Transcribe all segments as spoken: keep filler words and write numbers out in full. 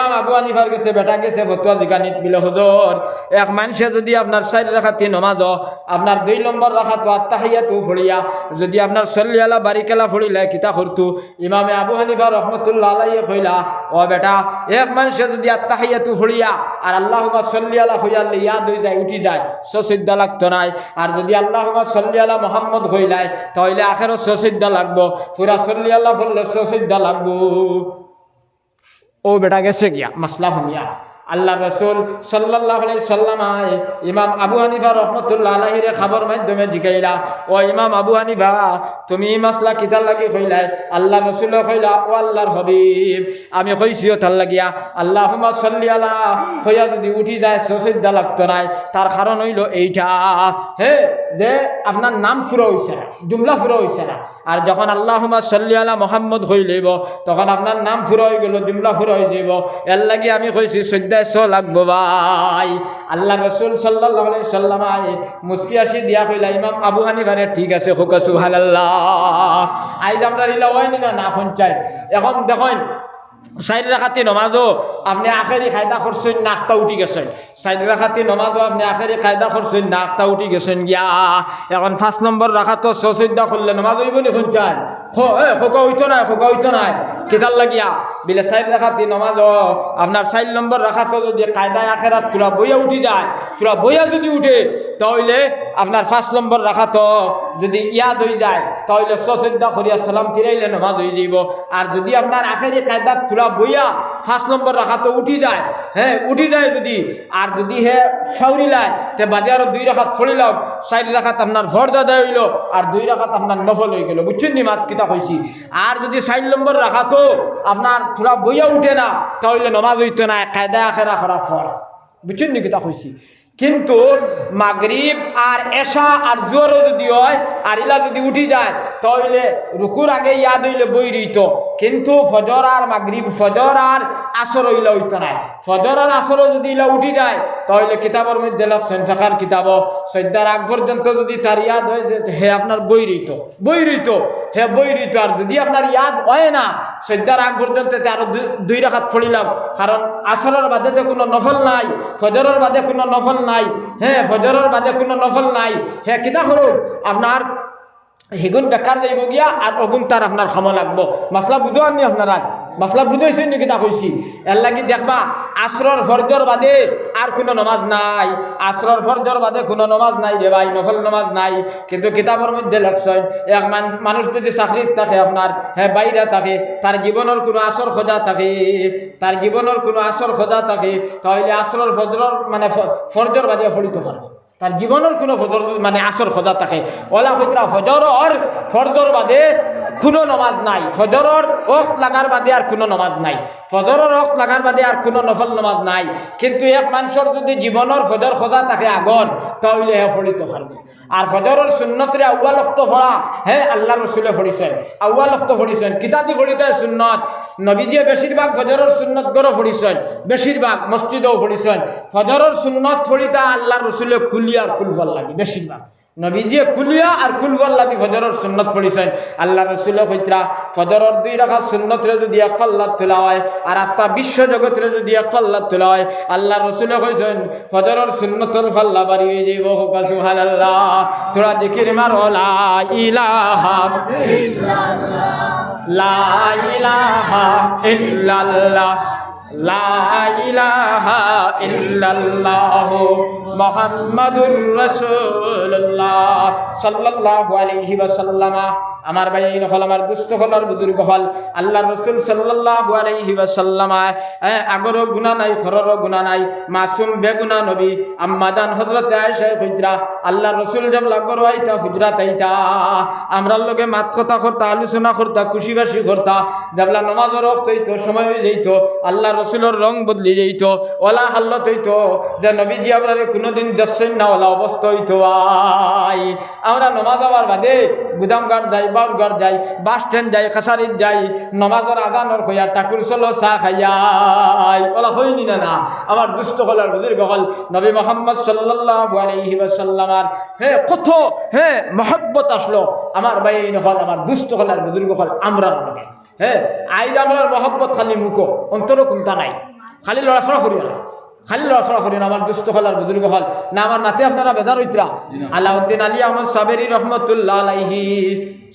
ইমাম আবু হানিফার গেছে বেটা গেছে ফতোয়া জিকানিত, বলে, "হুজুর, এক মানষে যুদি আপনার চাইর রাকাতি নমাজো আপনার দুই নম্বর রাকাতো আত্তাহিয়াতু পড়িয়া যুদি আপনার সল্লি আলা বারিক আলা পড়িলায়, কিতা করতু?" ইমামে আবু হানিফা রহমতুল্লাহ আলাইহি কইলা, "ও বেটা, এক মানষে যুদি আত্তাহিয়াতু পড়িয়া আর আল্লাহুম্মা সল্লি আলা কইয়া ইয়াদ অই যায়, উঠি যায়, সো সইজদা লাগতো নায়। আর যুদি আল্লাহুম্মা সল্লি আলা মুহাম্মদ কইলায়, তাইলে আখেরো সো সইজদা লাগবো, পুরা সল্লি আলা পড়লে সো সইজদা লাগবো।" অউ বেটা গেছে গিয়া মাসলা হুনিয়া। আল্লার রসুল সাল্লাল্লাহু আলাইহি সাল্লাম আয় ইমাম আবু হানিফা রহমতুল্লাহ আলাইহিরে খাবর মাধ্যমে জিকাইলা, "ও ইমাম আবু হানিফা, তুমি ই মাসলা কিতার লাগি কইলায়?" আল্লার রসুলে কইলা, "ও আল্লার হাবিব, আমি কইছি অতার লাগিয়া, আল্লাহুম্মা সল্লি আলা কইয়া যুদি উঠি যায়, সো সইজদা লাগতো নায়। তার কারণ অইলো এইটা, হে, যে আপনার নাম পুরা অইছে না, জুমলা পুরা অইছে না।" আর যখন আল্লাহুম্মা সল্লি আলা মুহাম্মদ কইলাইবো, তখন আপনার নাম পুরা অই গেলো, জুমলা পুরা অই যাইবো। এর লাগি আমি কইছি, সইজদায় সো লাগবো ভাই। আল্লার রসুল সাল্লাল্লাহু আলাইহি সাল্লাম আয় মুস্কি হাসি দিয়া কইলা, "ইমাম আবু হানিফারে ঠিক আছে, কউক্কা সুবহানাল্লাহ।" আইজ আমরার ইলা অয়নি না, না পঞ্চায়েত। এখন দেখইন, চাইর রাকাতি নমাজো আপনে আখেরি কায়দা করছইন না, আখতা উঠি গেছইন। চাইর রাকাতি নমাজো আপনে আখেরি কায়দা করছইন না, আখতা উঠি গেছইন গিয়া। এখন পাঁচ নম্বর রাকাতো সো সইজদা করলে নমাজ অইবো নি? হুনছইন? হ-, এ, কউক্কা অইতো নায়, কউক্কা অইতো নায়। কিতার লাগিয়া? বিলে চাইর রাকাতি নমাজো আপনার চাইর নম্বর রাকাতো যুদি কায়দায় আখেরাত থুড়া বইয়া উঠি যায়, থুড়া বইয়া যুদি উঠে, তাইলে আপনার পাঁচ নম্বর রাকাতো যুদি ইয়াদ অই যায়, তাইলে সো সইজদা করিয়া সালাম ফিরাইলে নমাজ অই যাইবো। আর যুদি আপনার আখেরি কায়দাত থুড়া বইয়া পাঁচ নম্বর রাকাতো উঠি যায়, হে, উঠি যায় যুদি, আর যুদি হে সাউরিলায়, তে বাদে আরো দুই রাকাত পড়িলাও, চাইর রাকাত আপনার ফরজ আদায় অইলো, আর দুই রাকাত আপনার নফল অই গেলো। বুঝছইন নি মাত কিতা কইছি? আর যুদি চাইর নম্বর রাকাতো আপনার থুড়া বইয়া উঠে না, তাইলে নমাজ অইতো নায়, কায়দায় আখেরা করা ফরজ। বুঝছইন নি কিতা কইছি? কিন্তু মাগরিব আর এশা আর জোহরও যুদি অয়, আর ইলা যুদি উঠি যায়, তাইলে রুকুর আগে ইয়াদ অইলে বই রইতো। কিন্তু ফজর আর মাগরিব, ফজর আর আসর ইলা অইতো নায়। ফজর আর আসরও যুদি ইলা উঠি যায়, তাইলে কিতাবর মধ্যে লেখছইন, ফেকার কিতাবো, সইজদার আগ পর্যন্ত যুদি তার ইয়াদ অয় যে হে আপনার বই রইতো, বই রইতো, হে বই রইতো। আর যুদি আপনার ইয়াদ অয় না, সইজদার আগ পর্যন্ত তে আরো দু-, দুই রাকাত পড়িলাম, কারণ আসরর বাদে তো কুনু নফল নাই, ফজরর বাদে কুনু নফল নাই, হে, ফজরর বাদে কুনু নফল নাই, হে, কিতা করুক, আপনার হিগুন বেকার যাইবো গিয়া, আর অগুন তার আপনার কামো লাগবো। মাসলা বুঝছইন নি আপনারা? মাসলা বুঝছইন নি কিতা কইছি? এর লাগি দেখবা, আসরর ফরজর বাদে আর কুনু নমাজ নাই, আসরর ফরজর বাদে কুনু নমাজ নাই রে ভাই, নফল নমাজ নাই। কিন্তু কিতাবর মধ্যে লেখছইন, এক মান-, মানুষ যুদি চাকরিত থাকে আপনার, হে, বাইরে থাকে, তার জীবনর কুনু আসর খোজা থাকে, তার জীবনর কুনু আসর খোজা থাকে, তাইলে আসরর ফজরর, মানে, ফ-, ফরজর বাদে পড়িতো পারবো। তার জীবনর কুনু ফজর, মানে, আসর খোজা থাকে। অলা কইতরা ফজরর, ফরজর বাদে কুনু নমাজ নাই। ফজরর ওয়াক্ত লাগার বাদে আর কুনু নমাজ নাই। ফজরর ওয়াক্ত লাগার বাদে আর কুনু নফল নমাজ নাই। কিন্তু এক মানষর যুদি জীবনর ফজর খোজা থাকে আগর, তাইলে হে পড়িতো পারবো। আর ফজরর সুন্নতরে আউয়াল ওয়াক্ত পড়া, হে, আল্লার রসুলে পড়ছইন। আউয়াল ওয়াক্ত পড়ছইন। কিতাদি পড়িতা সুন্নত। নবীজিয়ে বেশিরভাগ ফজরর সুন্নত ঘরো পড়ছইন। বেশিরভাগ মসজিদেও পড়ছইন। ফজরর সুন্নত পড়িতা আল্লার রসুলে কুলিয়া আর কুলহুয়াল্লাহ দি বেশিরভাগ। নবীজিয়ে কুলিয়া আর কুলহুয়াল্লাহ দি ফজরর সুন্নত পড়ছইন। আল্লার রসুলে কইতরা, ফজরর দুই রাকাত সুন্নতরে যুদি এক পাল্লাত তুলা অয়, আর আস্তা বিশ্ব জগতরে যুদি এক পাল্লাত তুলা অয়, আল্লার রসুলে কইছইন, ফজরর সুন্নতর পাল্লা ভারি অই যাইবো। কউক্কা সুবহানাল্লাহ। থুড়া জিকির মারো, লা ইলাহা, লা ইলাহা ইল্লাল্লাহ, লা ইলাহা ইল্লাল্লাহ, মুহাম্মাদুর রাসূলুল্লাহ সাল্লাল্লাহু আলাইহি ওয়াসাল্লাম। আমার ভাইয়াইন অকল, আমার দুস্ত অকল, আর বুজুর্গ অকল, আল্লার রসুল সাল্লাল্লাহু আলাইহি ওয়াসাল্লাম, এ, আগরও গুনা নাই, পররও গুনা নাই, মাসুম বেগুনা নবী। আম্মাজান হজরতে আয়েশায় কইতরা, আল্লার রসুল যেবলা ঘরো আইতা, হুজরাত আইতা, আমরার লগে মাত কথা করতা, আলোচনা করতা, খুশি বাসি করতা, যেবলা নমাজর ওয়াক্ত অইতো, সময় অই যাইতো, আল্লার রসুলর রং বদলি যাইতো, অলা হালত অইতো যে নবীজি আমরারে কুনুদিন দেখছইন না, অলা অবস্থা অইতো। আই আমরা নমাজ আওয়ার বাদে গুদামঘাট যাই, বাউরঘাট যাই, বাস স্ট্যান্ড যাই, কাছারিত যাই, নমাজর আজানর কইয়া ঠাকুর চলো চা খাইয়াই। অলা কইনি না, না? আমার দুস্ত অকল আর বুজুর্গ অকল, নবী মুহাম্মদ সাল্লাল্লাহু আলাইহি ওয়াসাল্লামর, হে, কত, হে, মহব্বত আছলো আমার ভাইয়াইন অকল, আমার দুস্ত অকল আর বুজুর্গ অকল, আমরার লগে। হে, আইজ আমরার মহব্বত খালি মুখো, অন্তরো কুন্তা নাই। খালি লড়াচড়া করিও না, খালি লড়াচড়া করিও না, আমার দুস্ত অকল আর বুজুর্গ অকল, না আমার নাতি আপনারা বেজার অইতরা। আলাউদ্দিন আলী আহমদ সাবেরি রহমতুল্লাহ আলাইহি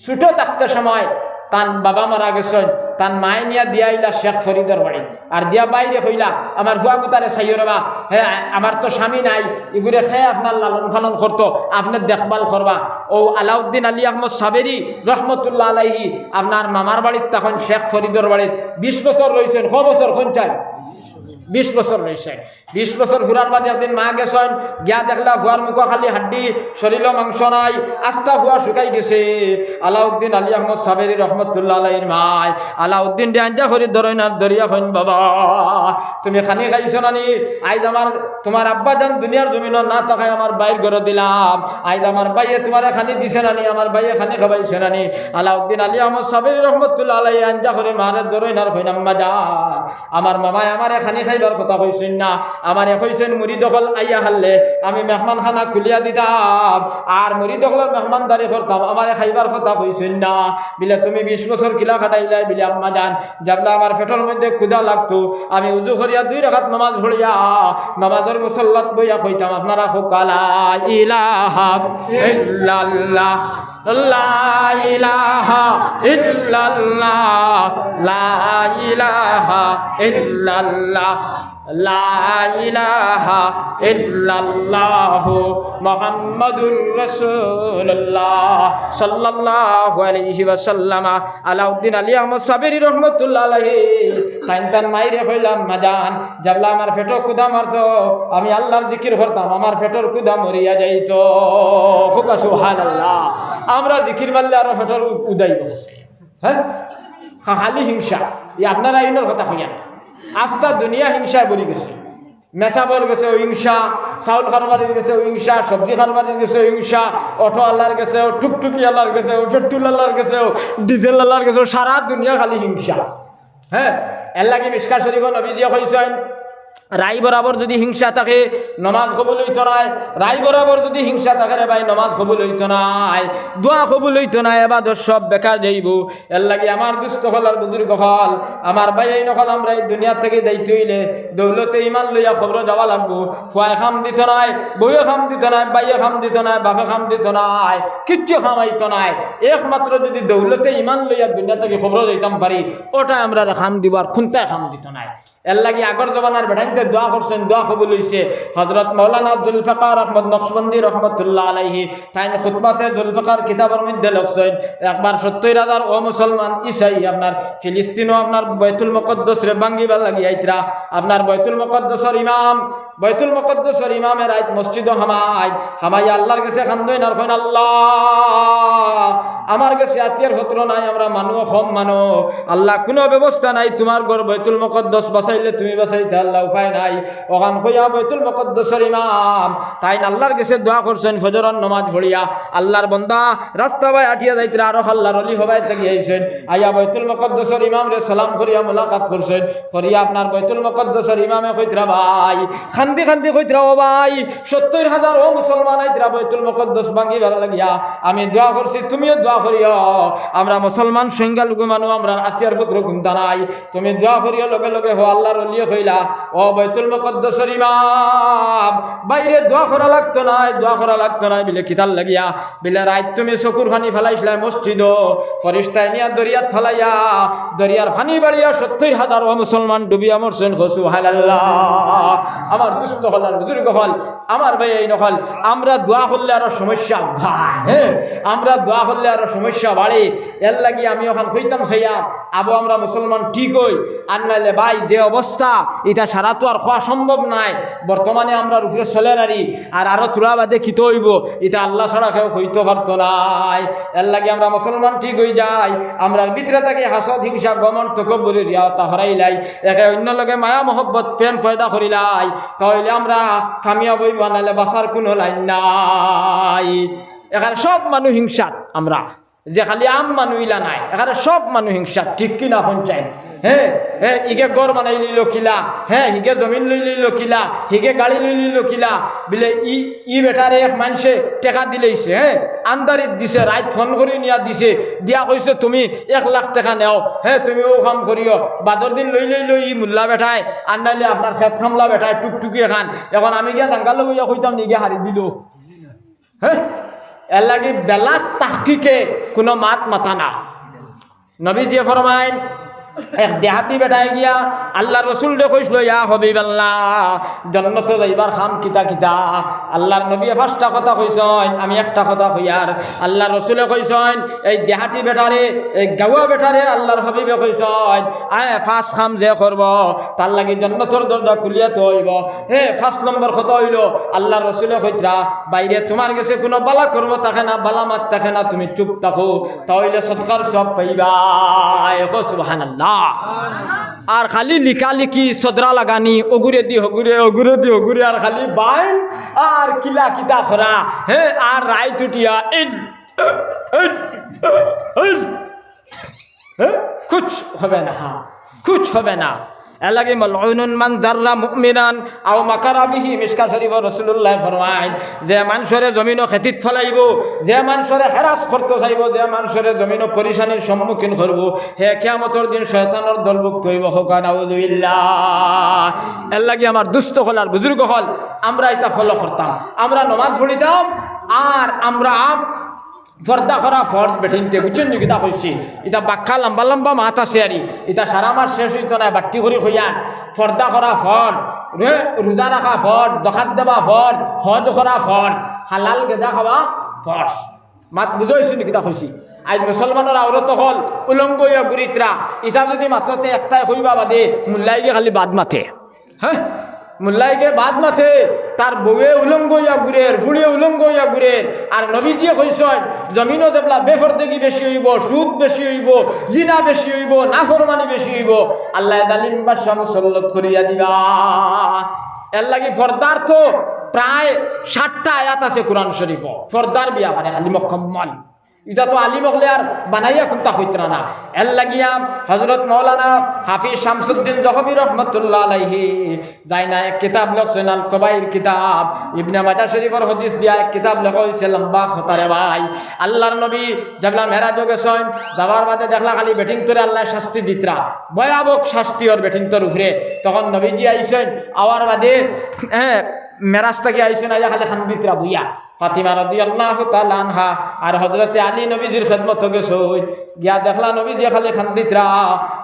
ছোট থাকতে সময় তান বাবা মারা গেছইন, তান মায়ে নিয়া দিয়া আইলা শেখ ফরিদর বাড়ি, আর দিয়া বাইরে কইলা, "আমার ফুয়া গুতারে চাইও রেবা, হে, আমার তো স্বামী নাই, ইগুরে কে আপনার লালন পালন করতো, আপনে দেখভাল করবা।" ও আলাউদ্দিন আলী আহমদ সাবেরি রহমতুল্লাহ আলাইহি আপনার মামার বাড়িত, তখন শেখ ফরিদর বাড়িত বিশ বছর রইছইন। ক বছর? কইন চাই, বিশ বছর রইছইন। বিশ বছর ফুরার বাদে একদিন মা গেছইন, গিয়া দেখলা ফুয়ার মুখো খালি হাড্ডি, শরীলো মাংস নাই, আস্তা ফুয়া শুকাই গেছে। আলাউদ্দিন আলী আহমদ সাবেরি রহমতুল্লাহ আলাইহির মায় আলাউদ্দিনরে আঞ্জা করি ধরইন আর ধরিয়া কইন, "বাবা, তুমি খানি খাইছো নানি? আইজ আমার, তুমার আব্বা জান দুনিয়ার জমিনো না থাকায় আমার ভাইর ঘরো দিলাম, আইজ আমার ভাইয়ে তুমারে খানি দিছে নানি, আমার ভাইয়ে খানি খাবাইছে নানি?" আলাউদ্দিন আলী আহমদ সাবেরি রহমতুল্লাহ আলাইহি আঞ্জা করি মারে ধরইন আর কইন, "আম্মা জান, আমার মামায় আমারে খানি খাইবার কথা কইছইন না, আমারে কইছইন মুরিদ অকল আইয়া হারলে আমি মেহমানখানা খুলিয়া দিতাম, আর মুরিদ অকলর মেহমানদারি করতাম, আমারে খাইবার কথা কইছইন না।" বিলে, "তুমি বিশ বছর কিলা কাটাইলায়?" বিলে, "আম্মা জান, যেবলা আমার পেটর মধ্যে ক্ষুধা লাগতো, আমি উজু করিয়া দুই রাকাত নামাজ পড়িয়া নামাজর মুসল্লাত বইয়া কইতাম, আপনারা কউক্কা, লা ইলাহা ইল্লাল্লাহ, লা ইলাহা ইল্লাল্লাহ, লা ইলাহা ইল্লাল্লাহ, লা ইলাহা ইল্লাল্লাহু মুহাম্মাদুর রাসূলুল্লাহ সাল্লাল্লাহু আলাইহি ওয়াসাল্লাম।" আলাউদ্দিন আলী আহমদ সাবেরি রহমতুল্লাহ আলাইহি তাইন তান মাইরে কইলা, "আম্মা জান, যেবলা আমার পেটো ক্ষুধা মারতো, আমি আল্লাহর জিকির করতাম, আমার পেটর ক্ষুধা মরিয়া যাইতো।" কউক্কা সুবহানাল্লাহ। আমরা জিকির মারলে আরো পেটর উদাই বসে। হ্যাঁ, খালি হিংসা। ই আপনারা ইনর কথা কইয়া, আস্তা দুনিয়া হিংসায় ভরি গেছে। মেসাবর গেছেও হিংসা, চাউল কারবারির গেছেও হিংসা, সবজি কারবারির গেছেও হিংসা, অটো আলার গেছেও, টুকটুকি আলার গেছেও, পেট্রোল আলার গেছেও, ডিজেল আলার গেছেও, সারা দুনিয়া খালি হিংসা। হ্যাঁ, এরলাগি মিশকাত শরীফো নবীজিয়ে কইছইন, রাই বরাবর যুদি হিংসা থাকে, নমাজ কবুল অইতো নায়। রাই বরাবর যুদি হিংসা থাকে রে ভাই, নমাজ কবুল অইতো নায়, দোয়া কবুল অইতো নায়, এবাদত সব বেকার যাইবো। এরলাগি আমার দুস্ত অকল আর বুজুর্গ অকল, আমার ভাইয়াইন অকল, আমরা ই দুনিয়া থাকি যাইতে অইলে দৌলতে ইমান লইয়া কবরো যাওয়া লাগবো। ফুয়ায় কাম দিতো নায়, বউয়ে কাম দিতো নায়, ভাইয়ে কাম দিতো নায়, বাপে কাম দিতো নায়, কিচ্ছু কামাইতো নায়। একমাত্র যুদি দৌলতে ইমান লইয়া দুনিয়া থাকি কবরো যাইতাম পারি, অটায় আমরারে কাম দিবো, আর কুন্তায় কাম দিতো নায়। এরলাগি আগর জমানার বেটাইন্তে দোয়া করছইন, দোয়া কবুল অইছে। হজরত মাওলানা জুলফিকার আহমদ নকশবন্দি রহমতুল্লাহ আলাইহি তাইন খুতবাতে জুলফিকার কিতাবর মধ্যে লেখছইন, একবার সত্তইর হাজার অমুসলমান ইসাই আপনার ফিলিস্তিনো আপনার বাইতুল মুকাদ্দাসরে ভাঙ্গিবার লাগি আইতরা, আপনার বাইতুল মুকাদ্দাসর ইমাম, বাইতুল মুকাদ্দাসর ইমামে রাইত মসজিদো হামাইন, হামাইয়া আল্লাহর গেছে কান্দইন আর কইন, "আল্লাহ, আমার গেছে আতিয়ার পত্র নাই, আমরা মানু কম মানু, আল্লাহ কুনু ব্যবস্থা নাই, তুমার ঘর বাইতুল মুকাদ্দাস বাঁচাইলে তুমি বাঁচাইতা আল্লাহ, উপায় নাই।" অখান কইয়া বাইতুল মুকাদ্দাসর ইমাম তাইন আল্লাহর গেছে দোয়া করছইন, ফজরর নমাজ পড়িয়া আল্লাহর বন্দা রাস্তা বায় আটিয়া যাইতরা, আরো আল্লাহর অলি হবায় থাকি আইছইন, আইয়া বাইতুল মুকাদ্দাসর ইমামরে সালাম করিয়া মুলাকাত করছইন, করিয়া আপনার বাইতুল মুকাদ্দাসর ইমামে কইতরা ভাই, কান্দি কান্দি কইতরা, "ও ভাই, সত্তইর হাজার অমুসলমান আইতরা বাইতুল মুকাদ্দাস ভাঙ্গিবার লাগিয়া, আমি দোয়া করছি, তুমিও দোয়া করিও, আমরা মুসলমান সংখ্যালঘু মানু, আমরার আতিয়ার পত্র কুন্তা নাই, তুমি দোয়া করিও।" লগে লগে হউ আল্লাহর অলিয়ে কইলা, "ও বাইতুল মুকাদ্দাসর ইমাম, ভাইরে দোয়া করা লাগতো নায়, দোয়া করা লাগতো নায়।" বিলে, "কিতার লাগিয়া?" বিলে, "রাইত তুমি চকুর পানি ফালাইছলায় মসজিদো, ফিরিস্তায় নিয়া দরিয়াত ফালাইয়া, দরিয়ার পানি বাড়িয়া সত্তইর হাজার অমুসলমান ডুবিয়া মরছইন।" কও সুবহানাল্লাহ। আমার দুস্ত অকল আর বুজুর্গ অকল, আমার ভাইয়াইন অকল, আমরা দোয়া করলে আরো সমস্যা বাড়ে, হ্যাঁ, আমরা দোয়া করলে আরো সমস্যা বাড়ে। এরলাগি আমি অখান কইতাম চাইয়ার, আবো আমরা মুসলমান ঠিক অই, আর নাইলে ভাই যে অবস্থা, ইটা সারা তো আর কওয়া সম্ভব নায়। বর্তমানে আমরার উপরে চলে নারি, আর আরো তুলা বাদে কিতা অইবো, ইটা আল্লাহ ছাড়া কেউ কইতো পারতো নায়। এরলাগি আমরা মুসলমান ঠিক অইযাই, আমরার ভিতরে থাকি হাসদ, হিংসা, গমন, তকব্বুরি, রিয়া অতা হরাইলাই। একে অইন্যর লগে মায়া মহব্বত, প্রেম পয়দা করিলাই, তাইলে আমরা কামিয়াব অইবো, নাইলে বাঁচার কুনু লাইন নাই। এখানে সব মানু হিংসাত আমরা, যে খালি আম মানু ইলা নায়, এখানে সব মানু হিংসাত, ঠিক কি না কইন চাই? হে, হে, ইগে ঘর বানাই লইল কিলা, হে, হিগে জমিন লই লইল কিলা, হিগে গাড়ি লই লইল কিলা। বিলে ই, ই বেটারে এক মানষে টেকা দিলাইছে, হে, আন্দারিত দিছে, রাইত ফোন করি নিয়া দিছে, দিয়া কইছে, "তুমি এক লাখ টেকা নেও, হে, তুমি অউ কাম করিও।" বাদর দিন লই লইল ই মুল্লা বেটায়, আর নাইলে আপনার খেত কামলা বেটায়, টুকটুকি এখান। এখন আমি গিয়া জাঙ্গালো গিয়া কইতাম নি, গিয়া হারি দিল। হে, এর লাগি বেলা তাহকিকে কুনু মাত মাতা না। নবীজিয়ে ফরমাইন, এক দেহাতি বেটায় গিয়া আল্লার রসুলরে কইছিল, "ইয়া হাবিবাল্লাহ, জন্নতো যাইবার কাম কিতা কিতা?" আল্লার নবীয়ে পাঁচটা কথা কইছইন, আমি একটা কথা কইয়ার। আল্লার রসুলে কইছইন, এই দেহাতি বেটারে, এই গাওয়া বেটারে আল্লার হাবিবে কইছইন, আয়, পাঁচ কাম যে করব, তার লাগি জন্নতর দরজা খুলিয়া থইব। হে, পাঁচ নম্বর কথা অইল, আল্লার রসুলে কইতরা, "বাইরে তোমার গেছে কুনু বালা কর্ম থাকে না, বালা মাত থাকে না, তুমি চুপ থাকো, তা অইলে সদকার সওয়াব পাইবায়।" কও সুবহানাল্লাহ। আর খালি লিকালিকি, সদরা লাগানি, অগুরেদি হগুরে, অগুরেদি হগুরে, আর খালি বাইন, আর কিলা কিতা করা, হে, আর রাইত উঠিয়া, এই, এই, এই, হে, কুছ হবে না, হ্যাঁ, কুছ হবে না। এর লাগি মালউনুন মান দাররা মুমিনান আও মাকারা বিহি, মিশকাত শরীফো রাসুলুল্লায় ফরমাইন, যে মানষরে জমিনো খেতিত ফালাইবো, যে মানষরে হেরাস করতো চাইবো, যে মানষরে জমিনো পরিশানির সম্মুখীন করবো, হে কিয়ামতর দিন শয়তানর দলভুক্ত অইবো। কউক্কা নাউজুবিল্লাহ। এর লাগি আমার দুস্ত অকল আর বুজুর্গ অকল, আমরা ইতা follow করতাম, আমরা নমাজ পড়িতাম, আর আমরা পর্দা করা ফরজ বেটিন্তে, বুঝছইন নি কিতা কইছি? ইতা বাক্কা লম্বা লম্বা মাত আছে আরি, ইতা সারা মাস শেষ অইতো নায়, বাট্টি করি কইয়ার। পর্দা করা ফরজ, রে-, রোজা রাখা ফরজ, জাকাত দেওয়া ফরজ, হজ করা ফরজ, হালাল গেজা খাওয়া ফরজ। মাত বুঝা অইছে নি কিতা কইছি? আইজ মুসলমানর আওরত অকল উলঙ্গ অইয়া ঘুরিতরা, ইতা যুদি মাততে একটায় কইবা বাদে, মুল্লাইগে খালি বাদ মাতে। হ্যাঁ, মুল্লাইগে বাদ মাতে, তার বউয়ে উলঙ্গ অইয়া ঘুরের, ফুড়িয়ে উলঙ্গ অইয়া ঘুরের। আর নবীজিয়ে কইছইন, জমিনো যেবলা বেপর্দেগি বেশি অইবো, সুদ বেশি অইবো, জিনা বেশি অইবো, নাফরমানি বেশি অইবো, আল্লায় জালিম বাদশা মুসল্লত করিয়া দিবা। এর লাগি পর্দার তো প্রায় ষাটটা আয়াত আছে কোরআন শরীফো, পর্দার বিয়াপারে খালি মুকাম্মল। ইটা তো আলিম অকলে আর বানাইয়া কুন্তা কইতরা না। এর লাগিয়া হজরত মাওলানা হাফিজ শামসুদ্দিন জহবী রহমতুল্লাহ আলাইহি যাইন না এক কিতাব লেখছইন, আল কবাইর কিতাব, ইবনে মাজাহ শরীফর হদিস দিয়া এক কিতাব লেখা অইছে, লম্বা কথা রে ভাই। আল্লার নবী যেবলা মেরাজো গেছইন, যাওয়ার বাদে দেখলা খালি বেটিন্তরে আল্লায় শাস্তি দিতরা, ভয়াবহ শাস্তি অর বেটিন্তর উপরে। তখন নবীজি আইছইন, আওয়ার বাদে, হ্যাঁ, মেরাজ থাকি আইছইন, আইয়া খালি কান্দিতরা বইয়া। ফাতিমা রাদিয়াল্লাহু তাআলা আনহা আর হযরতে আলী নবীজির খেদমতো গেছইন, গিয়া দেখলা নবীজি খালি কান্দিতরা।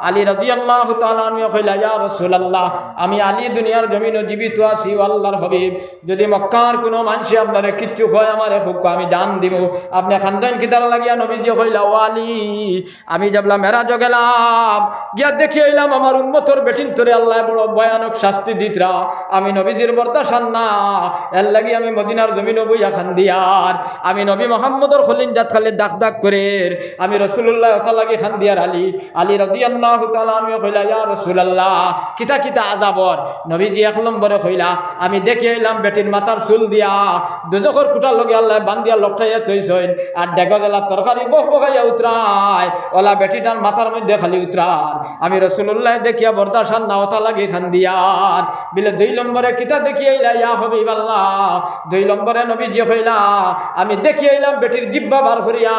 আলী রাদিয়াল্লাহু তাআলা আনহু কইলা, "ইয়া রাসূলুল্লাহ, আমি আলী দুনিয়ার জমিনো জীবিত আছি, ও আল্লার হাবিব, যুদি মক্কার কুনু মানষে আপনারে কিচ্ছু কয়, আমারে কউক্কা, আমি জান দিমু। আপনে কান্দইন কিতার লাগিয়া?" নবীজি কইলা, "ও আলী, আমি যেবলা মেরাজো গেলাম, গিয়া দেখি আইলাম আমার উম্মতর বেটিন্তরে আল্লায় বড় ভয়ানক শাস্তি দিতরা। আমি নবীজির বরদাস্ত অর না, এর লাগি আমি মদিনার জমিনো বইয়া কান্দিয়ার। আমি নবী মুহাম্মদর কলিজাত খালি দাক দাক করের। আমি রাসূলুল্লাহ অতার লাগি কান্দিয়ার।" আলী, আলী রাদিয়াল্লাহু তাআলা আনহু কইলা, "ইয়া রাসূলুল্লাহ, কিতা কিতা আযাব অর?" নবীজি এক নম্বরে কইলা, "আমি দেখি আইলাম বেটির মাথার চুল দিয়া দোজখর খুটার লগে আল্লায় বান্দিয়া লটকাইয়া থইছইন, আর ডেগো যেলা তরকারি বকবকাইয়া উতরায়, অলা বেটিটার মাথার মধ্যে খালি উতরার। আমি রাসূলুল্লায় দেখিয়া বরদাস্ত অর না, অতার লাগি কান্দিয়ার।" বিলে, "দুই নম্বরে কিতা দেখি আইলা ইয়া হাবিবাল্লাহ?" দুই নম্বরে নবীজি কইলা, "আমি দেখি আইলাম বেটির জিব্বা বার করিয়া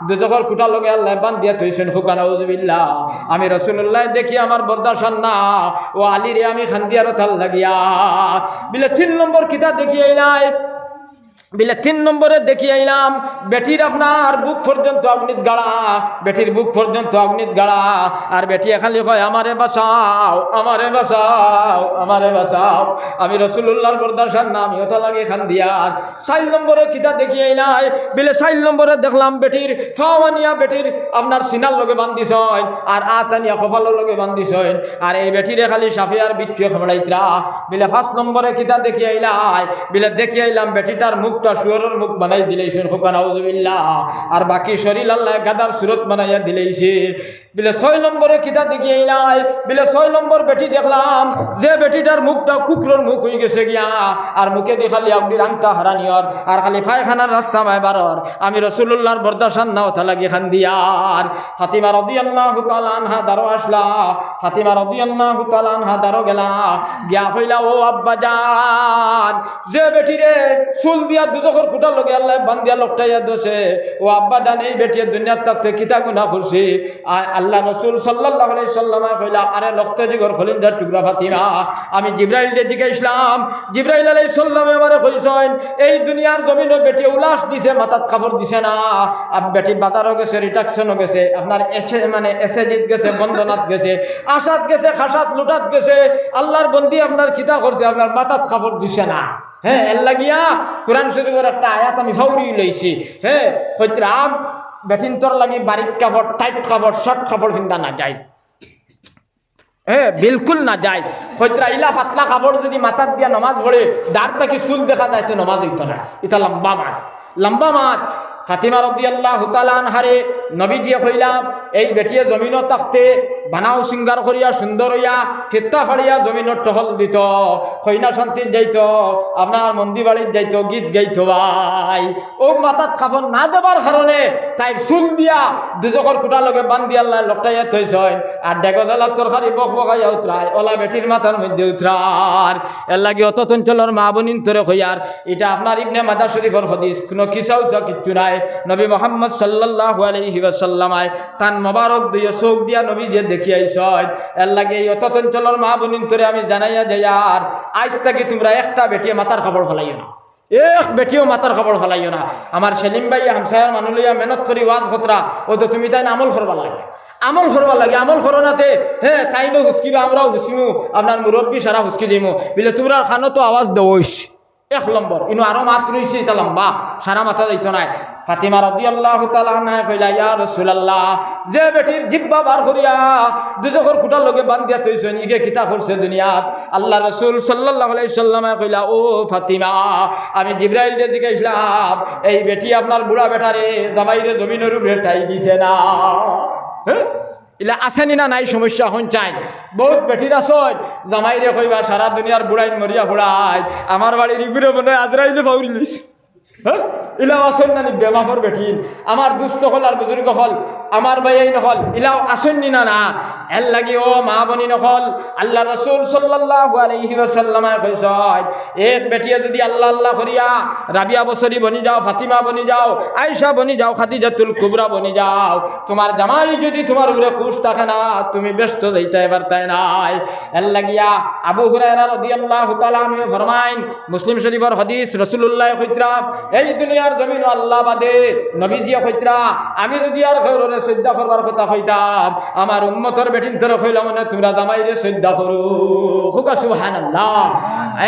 দোজখর খুটার লগে আল্লায় বান্দিয়া থইছইন, কউক্কা নাউজুবিল্লাহ। আমি রাসূলুল্লায় দেখি আমার বরদাস্ত অর না, ও আলীরে আমি কান্দিয়ার অতার লাগিয়া।" বিলে, "তিন নম্বর কিতা দেখি আইলায়?" বিলে, "তিন নম্বরে দেখি আইলাম বেটির আপনার বুক পর্যন্ত আগুনিত গাড়া, বেটির বুক পর্যন্ত আগুনিত গাড়া, আর বেটিয়ে খালি কয়, 'আমারে বাঁচাও, আমারে বাঁচাও, আমারে বাঁচাও।' আমি রাসূলুল্লাহর বরদাস্ত অর না, আমি অতার লাগি কান্দিয়ার।" চাইর নম্বরে কিতা দেখি আইলায়? বিলে, "চাইর নম্বরে দেখলাম বেটির পাও আনিয়া বেটির আপনার সিনার লগে বান্দিছইন, আর আত আনিয়া কপালর লগে বান্দিছইন, আর এই বেটিরে খালি সাপে আর বিচ্ছুয়ে কামড়াইতরা।" বিলে, "পাঁচ নম্বরে কিতা দেখি আইলায়?" বিলে, "দেখি আইলাম বেটিটার মুখটা শুয়োরর মুখ বানাই দিলাইছইন, কউক্কা নাউজুবিল্লাহ, আর বাকি শরীর আল্লায় গাধার সুরত বানাইয়া দিলাইছে।" বিলে ছয় নম্বরে কিতা দেখি আইলাই? বিলে ছয় নম্বর বেটি দেখলাম, যে বেটিটার মুখটা কুকুরর মুখ অইগেছে গিয়া, আর মুখেদি খালি আপনি রাংটা হারানিয়র, আর খালি পায়খানার রাস্তা মায় বারর। আমি রসুলুল্লাহর বরদাশান না অতা লাগি খান্দিয়ার। ফাতিমা রাদিয়াল্লাহু তাআলা আনহা দারো আসলা, ফাতিমা রাদিয়াল্লাহু তাআলা আনহা দারো গেলা, গিয়া কইলা, "ও আব্বা জান, যে বেটিরে চুল দিয়া দুজখর খুঁটার লগে আল্লায় বান্দিয়া লটকাইয়া দছে, ও আব্বা জান, এই বেটিয়ে দুনিয়ার থাকতে কিতা গুনা করছে?" আ-, আল্লাহ রসুল সাল্লাল্লাহু আলাইহি সাল্লামে কইলা, "আরে লক্ত জিগর খলিঞ্জার টুকরা ফাতিমা, আমি জিব্রাইলরে জিগাইছলাম, জিব্রাইল আলাইহিস সালামে আমারে কইছইন, এই দুনিয়ার জমিনো বেটি উলাস দিছে, মাথাত কাপড় দিছে না, আর বেটি বাজারও গেছে, রিটাকশনও গেছে, আপনার এসে, মানে এসেজিত গেছে, বন্দনাত গেছে, আশাত গেছে, খাসাত লুটাত গেছে, আল্লাহর বন্দি আপনার কিতা করছে, আপনার মাথাত কাপড় দিছে না।" হ্যাঁ, এর লাগিয়া কোরআন শরীফর একটা আয়াত আমি ফাউরি লইছি। হ্যাঁ, কইতরাম বেটিন্তর লাগি বারিক কাপড়, টাইট কাপড়, শর্ট কাপড় ফিন্দা না যায়। হ্যাঁ, বিলকুল না যায়। কইতরা ইলা পাতলা কাপড় যদি মাথাত দিয়া নামাজ পড়ে, দাঁড় থাকি চুল দেখা যায়, তো নামাজ অইতো না। ইটা লম্বা মাত, লম্বা মাত। ফাতিমা রাদিয়াল্লাহু তাআলা আনহারে নবীজিয়ে কইলা, এই বেটিয়ে জমিনো থাকতে বানাও সিঙ্গার করিয়া সুন্দর অইয়া ফিত্তা ফাড়িয়া জমিনো টহল দিত, কইনা শান্তিত যাইত, আপনার মন্দি বাড়িত যাইত, গীত গাইত ভাই। ও মাথাত কাপড় না দেবার কারণে তাইর চুল দিয়া দুজখর খুঁটার লগে বান্ধি আল্লায় লটকাইয়া থইছইন। আর ডেগো জ্বালার তরকারি বক বকাইয়া উতরায়, ওলা বেটির মাথার মধ্যে উতরার। এর লাগি অত চঞ্চলর মা বইনিন্তরে কইয়ার, ইটা আপনার ইবনে মাজাহ শরীফর হাদিস, কুনু কিসা উসা কিচ্ছু নাই। নবী মুহাম্মদ সাল্লাল্লাহু আলাইহি ওয়াসাল্লামায় তান মোবারক দুইও চউখ দিয়া নবীজিয়ে দেখিয়া আইছইন। এর লাগি এই অত চঞ্চলর মা বইনিন্তরে আমি জানাইয়া যাইয়ার, আইজ থাকি তুমরা একটা বেটিয়ে মাথার কাপড় ফালাইও না। এক বেটিও মাথার কাপড় ফালাইও না। আমার সেলিম ভাই হামসায়ার মানু লইয়া মেহনত করি ওয়াজ করতরা, অউ তো তুমি তাইন আমল করবার লাগি, আমল করবার লাগি, আমল করো না তে, হ্যাঁ, তাইনও হুচকিবা, আমরাও হুচকিমু, আপনার মুরব্বি সারা হুচকি যাইমু। বিলে তুমরার কানো তো আওয়াজ দেওইস, এক নম্বর। ইনো আরো মাত রইছে, ইটা লম্বা, সারা মাতা যাইতো নায়। ফাতিমা রাদিয়াল্লাহু তাআলা আনহা কইলা, ইয়া রাসূলুল্লাহ, যে বেটির জিব্বা বার করিয়া দুজখর খুঁটার লগে বান্ধিয়া থইছইন, ইগে কিতা করছে দুনিয়াত? আল্লাহ রসুল সাল্লাল্লাহু আলাইহি সাল্লামে কইলা, ও ফাতিমা, আমি জিব্রাইলরে জিগাইছলাম, এই বেটি আপনার বুড়া বেটারে, জামাইরে জমিনর উপরে ঠাই দিছে না। হ্যাঁ? ইলা আছে নি না নাই সমস্যা? হন চাই, বহুত বেটির আছইন, জামাইরে কইবা, সারা দুনিয়ার বুড়াইন মরিয়া ফুড়াইন, আমার বাড়ির ইগুরে মনে অয় আজরাইলে ফাউরি লইছে। হ্যাঁ? ইলাও আছইন না নি বেমাফর বেটিন? আমার দুস্ত অকল আর বুজুর্গ অকল, আমার ভাইয়াইন অকল, ইলাও আছইন নি না না? এর লাগি ও মা বইনিন অকল, আল্লাহ রসুল সাল্লাল্লাহু আলাইহি ওয়াসাল্লামে কইছইন, এক বেটিয়ে যদি আল্লাহ আল্লাহ করিয়া রাবিয়া বসরি বনি যাও, ফাতিমা বনি যাও, আয়েশা বনি যাও, খাদিজাতুল কুবরা বনি যাও, তুমার জামাই যদি তুমার উপরে খুশ থাকে না, তুমি বেহেস্তো যাইতায় পারতায় নায়। এর লাগিয়া আবু হুরায়রা রাদিয়াল্লাহু তাআলা আনহু ফরমাইন, মুসলিম শরীফর হাদিস, রাসূলুল্লাহ কইতরা, এই দুনিয়ার জমিনো আল্লাহ বাদে নবীজিয়ে কইতরা, আমি যদি আর কেউরে সইজদা করবার কথা কইতাম, আমার উম্মতর বেটিন্তরে কইলাম না, তুমরা জামাইরে সইজদা করো। কউক্কা সুবহানাল্লাহ।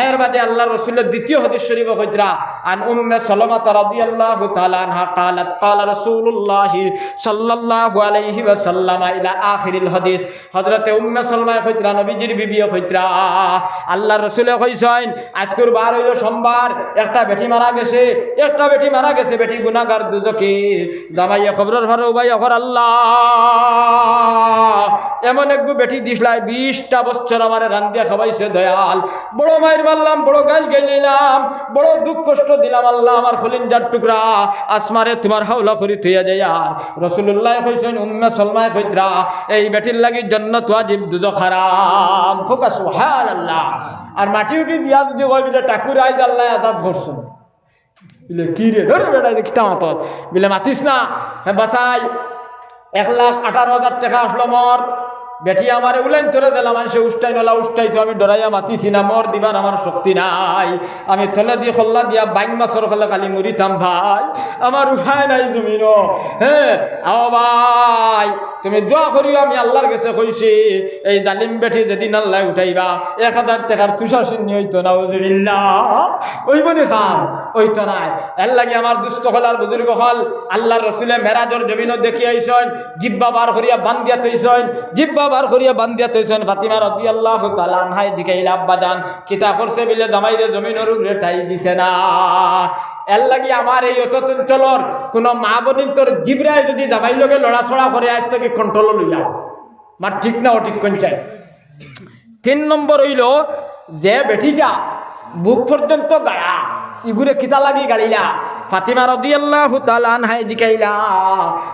এর বাদে আল্লাহর রসুলের দ্বিতীয় হাদিস শরীফ কইতরা, আন উম্মে সালামাতা রাদিয়াল্লাহু তাআলা আনহা ক্বালাত, ক্বালা রাসূলুল্লাহি সাল্লাল্লাহু আলাইহি ওয়াসাল্লাম ইলা আখিরিল হাদিস। হযরতে উম্মে সালামায় কইতরা, নবীজির বিবিয়ে কইতরা, আল্লাহর রসুলে কইছইন, আইজকুর বার অইলো সোমবার, একটা বেটি মারা গেছে, একটা বেটি মারা গেছে, বেটি গুনাহগার দুজখি। জামাইয়ে কবরর পারো উবাইয়া কর, আল্লাহ, এমন এগু বেটি দিছলায়, বিশটা বছর আমারে রান্দিয়া খাওয়াইছে দয়াল, বড় মাইর মারলাম, বড় গাইল গাইলাইলাম, বড় দুখ কষ্ট দিলাম, আল্লাহ, আমার কলিজার টুকরা আসমারে তুমার হাওলা করি থইয়া যাইয়ার। রাসূলুল্লায় কইছইন, উম্মে সালামায় কইতরা, এই বেটির লাগি জন্নত ওয়াজিব, দুজখ হারাম। কউক্কা সুবহানাল্লাহ। আর মাটি উটি দিয়া যদি কয়, বিলে ঠাকুর আইজ আল্লায় আজাদ করছইন। বিলে, কি রে, ধর বেটা, ইটা কিতা মাতস? বিলে, মাতিস না। হে বাছাই, এক লাখ আঠারো হাজার টেকা আছলো মোর, বেটি আমারে উলাইন্তরে দিলা, মানষে উষ্টাইন, অলা উষ্টাইতো, আমি ডরাইয়া মাতিছি না, মোর দিবার আমার শক্তি নাই। আমি তলেদি কল্লা দিয়া বাইন মাছর কলে খালি মরিতাম ভাই, আমার উপায় নাই জমিনো। হ্যাঁ, আও ভাই, তুমি দোয়া করিও, আমি আল্লাহর গেছে কইছি, এই জালিম বেটি যেদিন আল্লায় উঠাইবা, এক হাজার টেকার তুষার সিন্নি অইতো না, নাউজুবিল্লাহ। অইবো নি কাম? অইতো নায়। এর লাগি আমার দুস্ত অকল আর বুজুর্গ অকল, আল্লাহর রসুলে মেরাজর জমিনো দেখিয়া আইছইন, জিব্বা বার করিয়া বান্দিয়া থইছইন, জিব্বা বার করিয়া বান্দিয়া থইছইন। ফাতিমা রাদিয়াল্লাহু তাআলা আনহায় জিগাইলা, আব্বা জান, কিতা করছে? বিলে, জামাইরে জমিনর উপরে ঠাই দিছে না। এর লাগি আমার এই অত চঞ্চলর কোনো মা বইনতর জিব্রায় যদি জামাইর লগে লড়াচড়া করে, আইজ থাকি কন্ট্রোল লইয়া। মাত ঠিক না অঠিক কইন চাই? তিন নম্বর অইলো যে বেটিটা বুক পর্যন্ত গাড়া, ইগুরে কিতা লাগি গাড়িলা? ফাতিমা রাদিয়াল্লাহু তাআলা আনহায় জিকাইলা,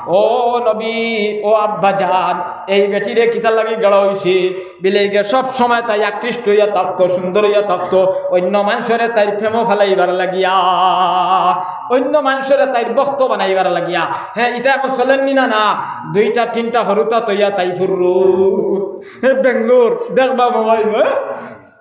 "ও নবী, ও আব্বাজান, এই বেটিরে কিতা লাগি গাড়া অইছে?" বিলে ইগে সব সময় তাই আকৃষ্ট অইয়া থাকতো, সুন্দর অইয়া থাকতো, অইন্য মানষরে তাইর প্রেমো ফালাইবার লাগিয়া, অইন্য মানষরে তাইর ভক্ত বানাইবার লাগিয়া। হে, ইতা এখন চলের নি না? না, দুইটা তিনটা হুরুতা থইয়া তাই ফুরুত। হে, বেঙ্গলোর, দেখবা মোবাইল, হে?